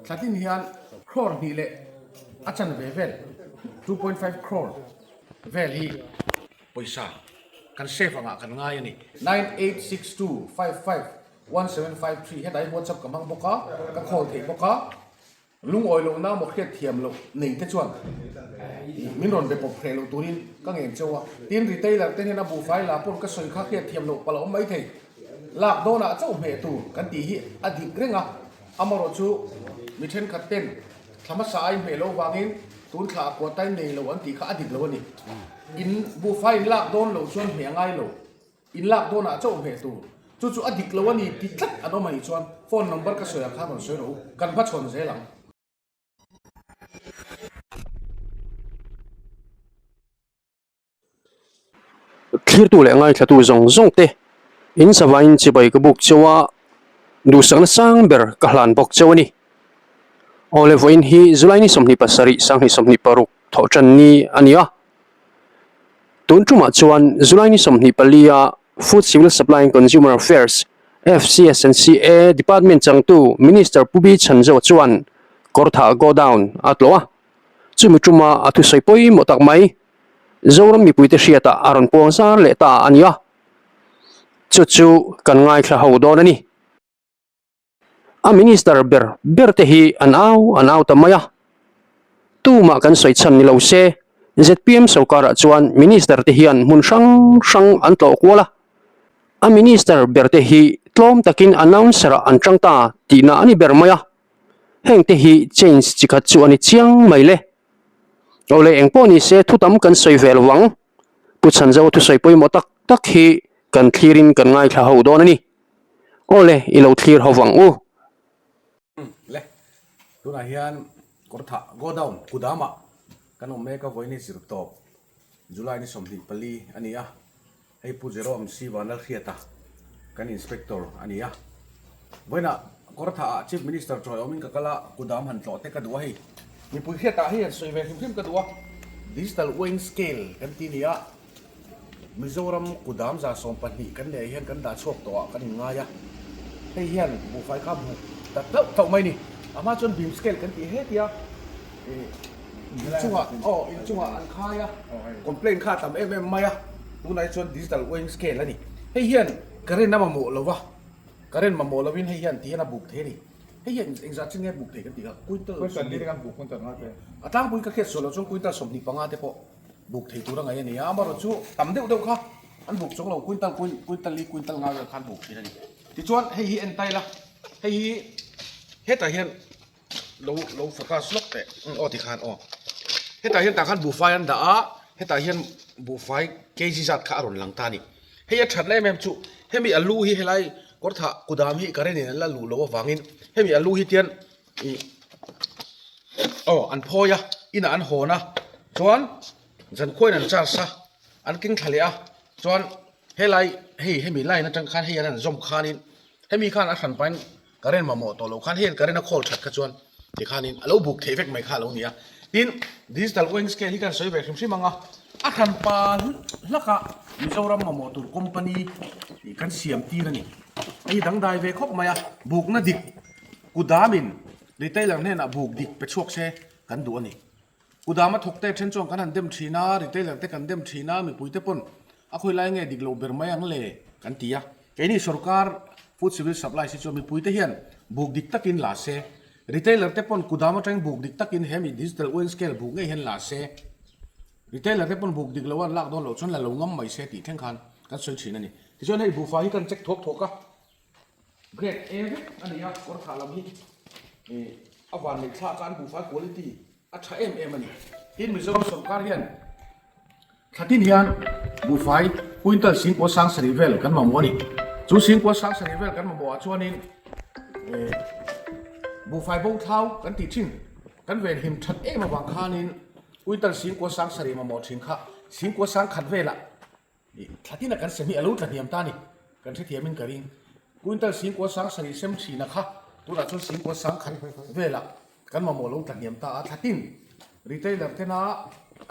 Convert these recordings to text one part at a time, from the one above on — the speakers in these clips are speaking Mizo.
Thlatin hian crore hnih leh a chanve vel, 2.5 crore, vel hi pawisa kan save angah kan ngai a ni. 9862551753 hetah hi WhatsApp ka hmang bawk a, ka call thei bawk a. Lungawi lohna maw hriat thiam loh nei te chuan min rawn be pawp hreh loh turin ka ngen cheu a. Tin, retailer te hian a buhfai la pawn ka sawi kha hriat thiam loh palh a awm mai thei. Lak dawnah chauh hmeh tur kan tih hi a dik reng a, amarawh chu mi thenkhat ten thla hmasa a inhmeh loh vangin tun thla a kuatain nei lo an tih kha a dik lo a ni. In buhfai in lak dawn loh chuan hmeh a ngai lo. In lak dawnah chauh hmeh tur. Chu chu a dik lo a ni ti tlat an awm a nih chuan phone number ka sawi ang khan rawn sawi rawh u, kan hmachhawn zel ang. Thlirtu leh ngaithlatu zawng zawng te in savain chibai ka buk cheu a, duhsakna sang ber ka hlan bawk cheu a ni. Awle vawiin hi July ni 27 sanghnih 26 thawh tan ni a ni a. Tun tumah chuan July ni 24 a Food Civil Supply and Consumer Affairs, FCS&CA, Department changtu Minister Pu B Chhanzo chuan Kawrthah Godown a tlawh a. Chumi tuma a thusawi pawimawh tak mai Zoram mipuite hriatah a rawn puang zar leh ta a ni a. Chu chu kan ngaithla ho dawn a ni. A minister ber ber te hi an au an au ta mai a, tumah kan sawi chhan ni lo se, zpm sorkarah chuan minister te hian hmun hrang hrang an tlawh kual a, a minister ber te hi tlawm takin announcer ah an tang ta tihna a ni ber mai a, heng te hi change chi khat chu a ni chiang mai le. Awle engpawh ni se thu tam kan sawi ve lo ang, Pu Chhanzo thusawi pawimawh tak tak hi kan thlirin kan ngaithla ho dawn a ni. Awle, i lo thlir ho vang u. Le, tunah hian kawrthah godown kudamah kan awm mek a, vawiin hi zir tawp July ni 24 a ni a, hei Pu Jerome C Vanlalhriata kan inspector a ni a. Vawiinah kawrthah ah Chief Minister chawi awmin ka kal a, kudam han tlawh te ka duh a hei. Mipui hriatah hei han sawi ve hrim hrim ka duh a, Digital Weighing Scale kan ti ni a, Mizoram kudam 12 kan neih hian kan dah chhuak tawh ah kan inngai a, hei hian buhfai kha buk ta tlauh tlauh mai ni. A hma chuan beam scale kan tih hetia ih inchungah aw inchungah an khai a, complaint kha a tam em em mai a, tunah hi chuan digital weighing scale a ni. Hei hian current a mamawh lo va, current mamawh lovin hei hian ti hian a buk thei a ni. Hei hian engzah chin nge buk thei kan tih kha quintal 20 a tlangpui ka hriat sual loh chuan quintal 25 te pawh Buk thei tur a ngaih a ni a, amaherawh chu tam deuh deuh kha an buk chuang lo, quintal quintal li quintal nga vel kha an buk thin a ni. Tichuan hei hi en ta ila, hei hi hetah hian lo lo focus lawk teh aw tikhan aw, hetah hian tah khan buhfai an dah a, hetah hian buhfai kg zat kha a rawn lang ta a ni. Hei a thatna em em chu hemi alu hi helai kawrthah kudam hi current in an la luh loh avangin hemi alu hi tian Ih aw an phawi a inah an hawn a chuan zankhuain an charge a an keng thla leh a chuan helai hei hemi line atang khan hei an han zawm khanin hemi khan a hran pahin current mamawh tawh loh khan hei current a khawl that kha chuan tikhanin a lo buk theih vek mai kha a lo ni a tin digital weighing scale hi kan sawi ve hrim hrim ang a a hran pa hlakah Mizoram mamawh tur company kan siam tir a ni hei dangdai ve khawp mai a bukna dik. Kudamin retailer hnenah buk dik pe chhuak se kan duh a ni. Kudama thawkte then chuan kan han dem thin a, retailer te kan dem thin a, mipuite pawn a khawi lai nge dik loh ber mai ang le kan ti a. Keini sorkar Food Civil Supplies hi chuan mipuite hian buk dik takin la se, retailer te pawn kudam atangin buk dik takin he mi digital weighing scale buk ngei hian la se, retailer te pawn buk dik lo an lak dawn loh chuan la lo ngam mai se tih thleng khan kan sawi thin a ni. Tichuan hei buhfai hi kan check thuak thuak a. Grade A vek a ni a, kawr thah lam hi ih a van neih thlak a an buhfai quality a tha em em a ni. Tin Mizoram sawrkar hian thlatin hian buhfai quintal singkua sang sarih vel kan mamawh a ni. Chu singkua sang sarih vel kan mamawh ah chuanin ih buhfai bo thlau kan tih thin kan venhim that em avang khanin quintal singkua sang sarih mamawh thin kha singkua sang khat velah Ih, thla tina kan sem hi a lo tla hniam ta a ni. Kan hrethiamin ka ring. Quintal singkua sang sarih sem thina kha tunah chuan singkua sang khat velah kan mamawh lo tla hniam ta a. Thla tin retailer tena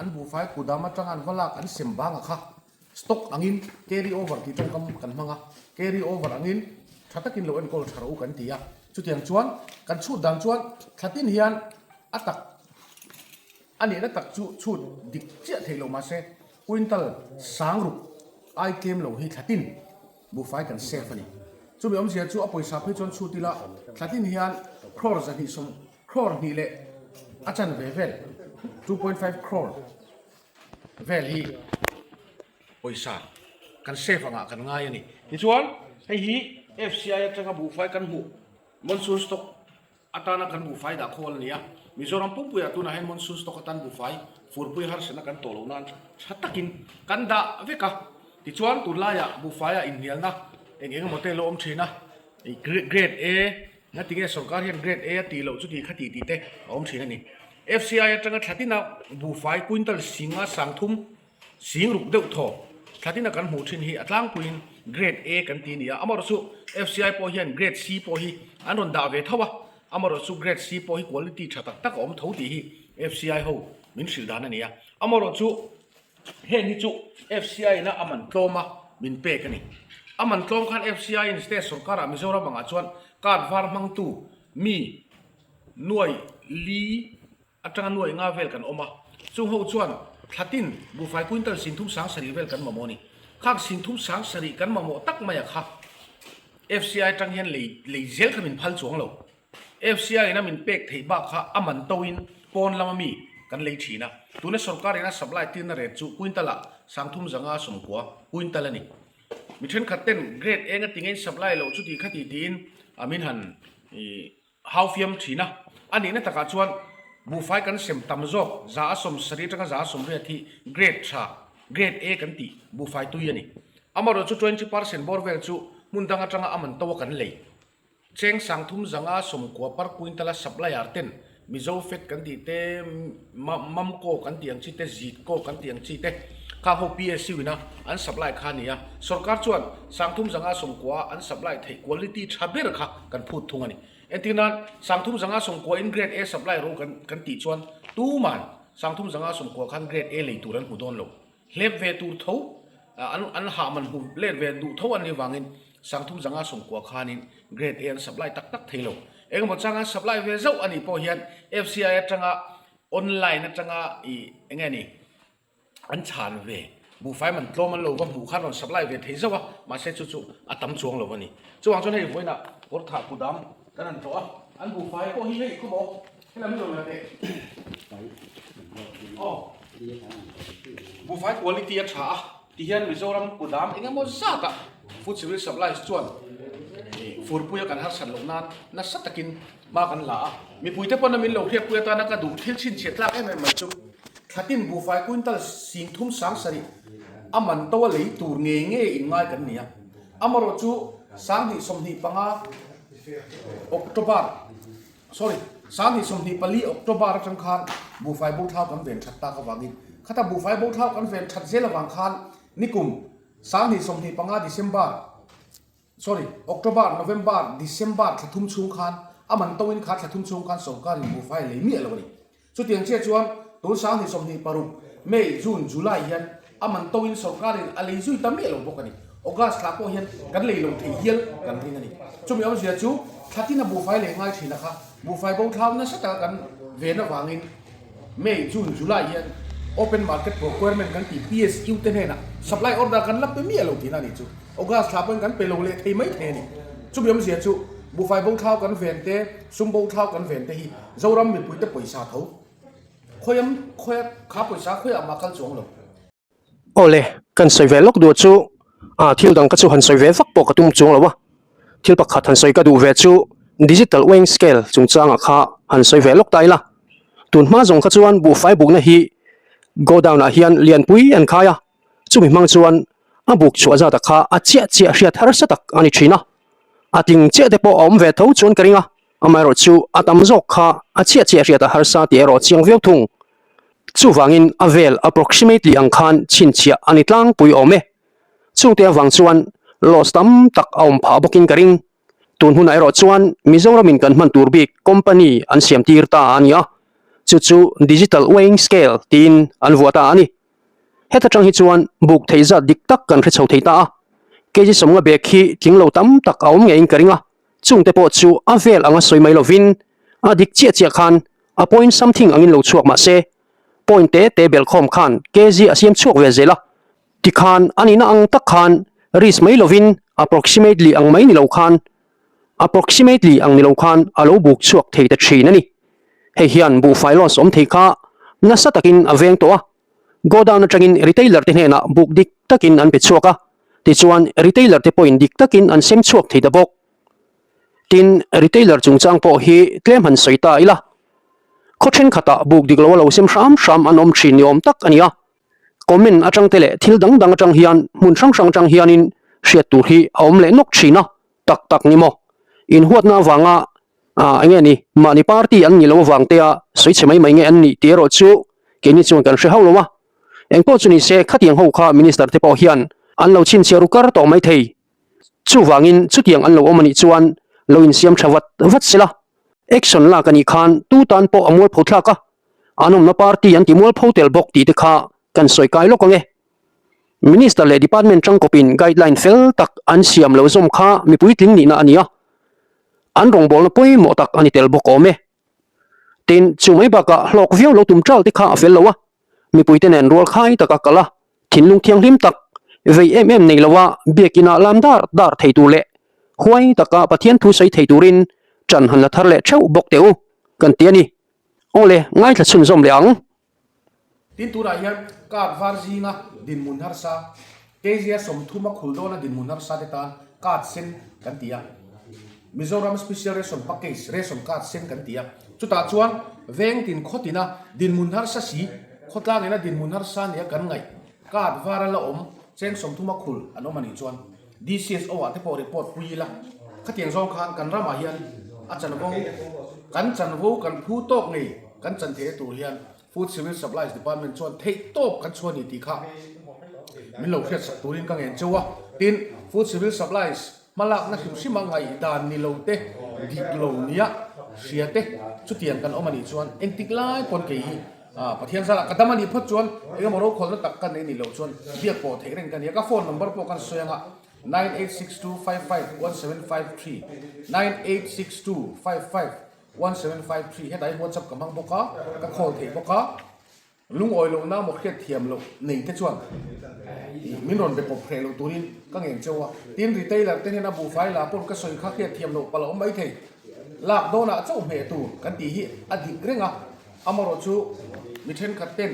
an buhfai kudam atanga an va lak an sem banga kha stock angin carry over tih tawngkam kan hmang a, carry over angin tha takin lo enkawl tha rawh u kan ti a. Chutiang chuan kan chhut dan chuan thla tin hian a tak a nihna tak chu chhut dik chiah theih loh mahse quintal sang ruk ai tlem lo hi thla tin buhfai kan save a ni. Chumi awmzia chu a pawisa phei chuan chhut ila thla tin hian crore zahnih sawm crore hnih leh a chanve vel 2.5 crore vel hi pawisa kan save angah kan ngai a ni. Tichuan hei hi FCI atanga buhfai kan hmuh monsoon stock atana kan buhfai dah khawl a ni a. Mizoram pumpuiah tunah hian monsoon stock atan buhfai furpui harsatna kan tawh loh nan tha takin kan dah vek a. Tichuan tunlaiah buhfaiah inhnialna eng eng emaw te lo awm thin a, grade A Ngatinge sorkar hian grade A a tih loh chu tih kha tih tih te a awm thin a ni. FCI atanga thlatina buhfai quintal singa sangthum sing ruk deuh thaw thlatina kan hmuh thin hi a tlangpuiin grade A kan ti a ni a. Amaherawhchu chu FCI pawh hian grade C pawh hi an rawn dah ve tho a, amaherawhchu chu grade C pawh hi quality tha tak tak a awm tho tih hi FCI ho min hrilh dan a ni a. Amaherawhchu chu Heng hi chu FCI in a a man tlawm a min pek a ni. A man tlawm khan FCI in state sorkarah Mizoram angah chuan card var hmangtu mi nuai li atanga nuai nga vel kan awm a. Chung ho chuan thlatin buhfai quintal sinthum sang sarih vel kan mamawh a ni. Khang sinthum sang sarih kan mamawh tak mai a kha FCI atang hian lei lei zel kha min phal chuang lo. FCI in a min pek theih bak kha a man to in pawn lama mi kan lei thin a, tuna sorkar in a supply tirna rate chu quintal ah sangthum zanga sawmkua quintal a ni. Mi thenkhat ten grade eng a ti ngei supply loh chuti khati tiin a min han hau fiam thin a, a nihna takah chuan buhfai kan sem tam zawk za a 70 atanga za a 80 hi grade tha grade A kan tih buhfai tui a ni. Amaherawhchu 20% bawr vel chu hmun dang atanga a man to a kan lei. Cheng sangthum zanga 90 per quintal a supplier ten Mizo Fed kan tih te, Mamco kan tih ang chi te, Zitco kan tih ang chi te kha ho PSU ina an supply kha a ni a. Sorkar chuan sangthum zanga 90 an supply theih quality tha ber kha kan phut thung a ni. Entir nan sangthum zanga 90 in grade A supply ro kan kan tih chuan tuman sangthum zanga 90 khan grade A lei tur an hmu dawn lo. Hlep ve tur tho, an an hah man hmu let ve duh tho an nih vangin sangthum zanga 90 khanin grade A an supply tak tak thei lo. Engemaw chang an supply ve zauh a nih pawh hian FCI atanga online atanga ih eng nge ni an chhan ve buhfai man tlawm an lo va hmuh khan rawn supply ve thei zauh a, mahse chu chu a tam chuang lo a ni. Chuvang chuan hei vawiinah kawrthah kudam kan han tlawh a, an buhfai pawh hi hei khawmawh helam hi rawn la teh. Aw. Buhfai quality a tha a ti hian Mizoram kudam eng emaw zat ah Food Civil Supplies chuan furpui a kan harsat loh nan nasa takin hma kan la a. Mipuite pawn a min lo hriatpui atana ka duh thil chhinchhiah tlak em em mai chu thlatin buhfai quintal singthum sang sarih a man to a lei tur ngei ngei in ngai kan ni a. Amaherawh chu 2025 October Sorry, 2024 October atang khan buhfai bo thlau kan ven that tak avangin khata buhfai bo thlau kan ven that zel avang khan nikum 2025 December sorry October, November, December thla thum chhung khan a man to in kha thla thum chhung khan sorkarin buhfai a lei miah lo a ni. Chutiang chiah chuan tun 2026 May, June, July hian a man to in sorkarin a lei zui ta miah lo bawk a ni. August thla pawh hian kan lei lo thei hial kan ring a ni. Chumi awmzia chu thlatin a buhfai lei ngai thin a kha buhfai bo thlau nasa taka kan ven avangin May, June, July hian Open Market Procurement kan tih PSU te hnenah supply order kan la pe miah lo tihna a nih chu. August thla pawhin kan pe lo leh thei mai thei a ni. Chumi awmzia chu buhfai bo thlau kan ven te, sum bo thlau kan ven te hi Zoram mipuite pawisa tho khawiam khawia kha pawisa khawiah mah kal chuang lo. Awle, kan sawi ve lawk duh chu ah thil dang ka chu han sawi ve vak pawh ka tum chuang lo a, thil pakhat han sawi ka duh ve chu digital weighing scale chungchangah kha han sawi ve lawk ta ila, tun hma zawng kha chuan buhfai bukna hi godown ah hian lianpui an khai a, chumi hmang chuan a buk chhuah zat ah kha a chiah chiah hriat harsa tak a ni thin a, a tling chiah te pawh a awm ve tho chuan ka ring a. Amaherawh chu a tam zawk kha a chiah chiah hriat a harsa tih erawh chiang viau thung. Chuvangin a vel approximately ang khan chhinchhiah a ni tlangpui awm e. Chungte avang chuan loss tam tak a awm phah bawkin ka ring. Tun hunah erawh chuan Mizoramin kan hman tur bik company an siam tir ta a ni a, chu chu Digital Weighing Scale tiin an vuah ta a ni. Heta tang hi chuan buk theih zat dik tak kan hre chho thei ta a, kg 50 bag hi tling lo tam tak a awm ngeiin ka ring a. Chungte pawh chu a vel anga sawi mai lovin a dik chiah chiah khan a point something angin lo chhuak mah se, point te te belhkhawm khan kg a siam chhuak ve zel a. Tikhan a nihna ang tak khan risk mai lovin approximately ang mai ni lo khan approximately ang ni lo khan a lo buk chhuak thei ta thin a ni. Hei hian buhfai loss awm thei kha nasa takin a veng tawh a, godown atangin retailer te hnenah buk dik takin an pe chhuak a, tichuan retailer te pawhin dik takin an sem chhuak thei ta bawk. Tin, retailer chungchang pawh hi tlem han sawi ta ila, khaw thenkhatah buk dik lo a lo sem hram hram an awm thin ni awm tak a ni a. Comment atang te leh thil dang dang atang hian hmun hrang hrang atang hianin hriat tur hi a awm leh nawk thin a, tak tak ni maw? Inhuatna avanga ah enge ni mahni party an nih loh avang te a sawi chhe mai mai nge an nih tih erawh chu keini chuan kan hre hauh lo a. Engpawh chu ni se khatiang ho kha minister te pawh hian an lo chhinchhiah ru kar tawh mai thei. Chuvangin chutiang an lo awm a nih chuan lo insiam tha vat vat sela. Action lak a nih khan tu tan pawh a mualpho thlak a, an awmna party an ti mualpho tel bawk tih te kha kan sawi kai lawk ang e. Minister leh department tangkawpin guideline fel tak an siam lo zawm kha mi puitling nihna a ni a, an rawngbawlna pawimawh tak a ni tel bawk awm e. Tin, chu mai bakah hlawk viau lo tum ṭal te kha a fel lo a, mipuite nen rualkhai taka kal a, thinlung thianghlim tak, vei em em nei loa biakina lam dar dar thei tur leh huai taka Pathian thu sawi thei turin ṭan han la thar leh ṭheuh bawk teh u, kan ti a ni. Awle, ngaithla chhunzawm leh ang. Tin, tunah hian card var zinga dinhmun harsa, Kezia 30 a khul dawna dinhmun harsa te tan card sen kan ti a. Mizoram Special Ration Package, Ration Card sen kan ti a. Chutah chuan veng tin khaw tina dinhmun harsa si, khawtlang ina dinhmun harsa nia kan ngaih card var a la awm cheng 30 a khul an awm a nih chuan DCSO ah te pawh report pui ila. Khatiang zawng khan kan ramah hian a chanvo, kan chanvo kan phu tawk ngei kan chan theihna tur hian Food Civil Supplies Department chuan theih tawp kan chhuah a ni tih kha min lo hriatsak turin ka ngen cheu a. Tin, Food Civil Supplies hmalakna hrim hrima ngaihdan ni lo te, dik lo nia hria te chutiang kan awm a nih chuan engtik lai pawn kei hi Pathian zarah ka dam a nih phawt chuan engemaw rokhawlna tak ka nei nih loh chuan biak pawh theih reng ka nia. Ka phone number pawh kan sawi anga 9862551753, 9862551753 hetah hi WhatsApp ka hmang bawk a, ka call theih bawk a. Lungawi lohna maw hriat thiam loh nei te chuan min rawn be pawp hreh loh turin ka ngen cheu a. Tin, retailer te hnena buhfai la pawn ka sawi kha hriat thiam loh palh a awm mai thei. Lak dawnah chauh hmeh tur kan tih hi a dik reng a, amarawh chu mi thenkhat ten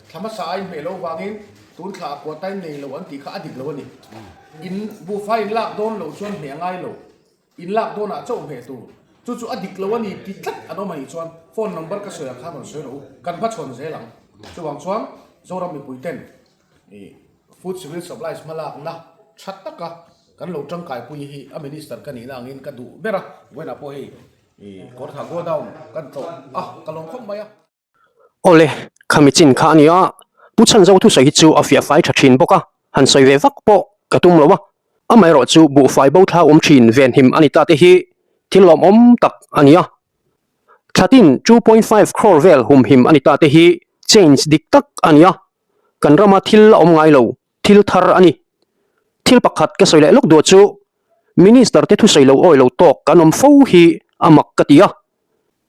thla hmasa a inhmeh loh vangin tun thla a kua time nei lo an tih kha a dik lo a ni. In buhfai in lak dawn loh chuan hmeh a ngai lo. In lak dawnah chauh hmeh tur. Chu chu a dik lo a ni ti tlat an awm a nih chuan phone number ka sawi ang khan rawn sawi rawh u, kan hmachhawn zel ang. Chuvang chuan Zoram mipui ten ih Food Civil Supplies hmalakna tha taka kan lo tangkaipui hi a Minister ka nihna angin ka duh ber a, vawiinah pawh hei ih Kawrthah Godown kan tlawh a, ka lawm khawp mai a. Awle, khami chin kha a nia, Pu Chhanzo thusawi hi chu a fiah fai tha thin bawk a, han sawi ve vak pawh ka tum lo a, amaherawh chu buhfai bo thla awm thin venhim a ni ta te hi thil lawmawm tak a nia. Thlatin 2.5 crore vel humhim a ni ta te hi change dik tak a nia, kan rama thil la awm ngai lo thil thar a ni. Thil pakhat ka sawi leh lawk duh chu Minister te thusawi lo awi lo tawk kan awm fo hi a mak ka ti a.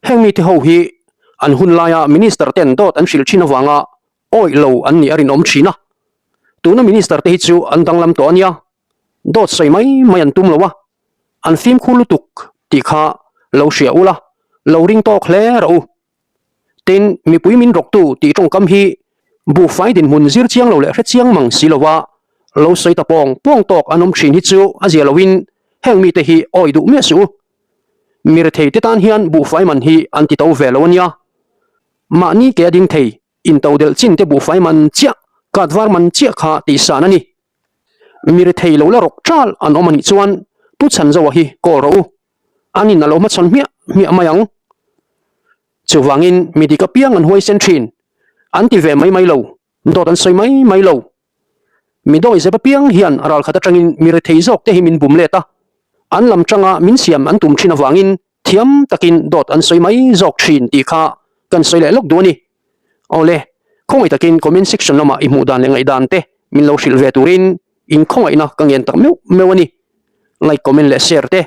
Heng mite ho hi an hun laia Minister ten dawt an hrilh thin avanga awih lo an nih a rinawm thin a. Tuna Minister te hi chu an danglam tawh a nia, dawt sawi mai mai an tum lo a, an fimkhur lutuk tih kha lo hria ula, lo ring tawk hle rawh u. Tin, mipui min rawktu tih tawngkam hi buhfai dinhmun zir chiang lo leh hre chiang mang si lova lo sawi ta pawng pawng tawk an awm thin hi chu a zia loin heng mite hi awih duh miah suh u. Mi rethei te tan hian buhfai man hi an ti to ve lo a nia. Mahni ke a ding thei, into delh chin te buhfai man chiah, kat var man chiah kha tihsan a ni. Mi rethei lo la rawk ṭal an awm a nih chuan Pu Chhanzoa hi call rawh u. An in a lo hmachhawn hmiah hmiah mai ang. Chuvangin mi dik apiang an huaisen ṭhin. An ti ve mai mai lo, dawt an sawi mai mai lo. Mi dawi zep apiang hian ralkhat atangin mi rethei zawk te hi min bum let a, an lam tanga min siam an tum thin avangin thiam takin dawt an sawi mai zawk thin tih kha kan sawi leh lawk duh a ni. Awle, khawngaih takin comment section lamah i hmuh dan leh ngaihdan te min lo hrilh ve turin in khawngaihna ka ngen tak meuh meuh a ni. Like, comment leh share te.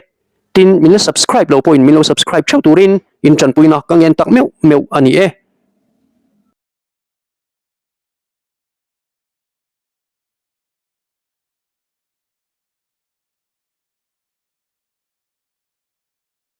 Tin, min la subscribe lo pawhin min lo subscribe theuh turin in tanpuina ka ngen tak meuh meuh a ni e.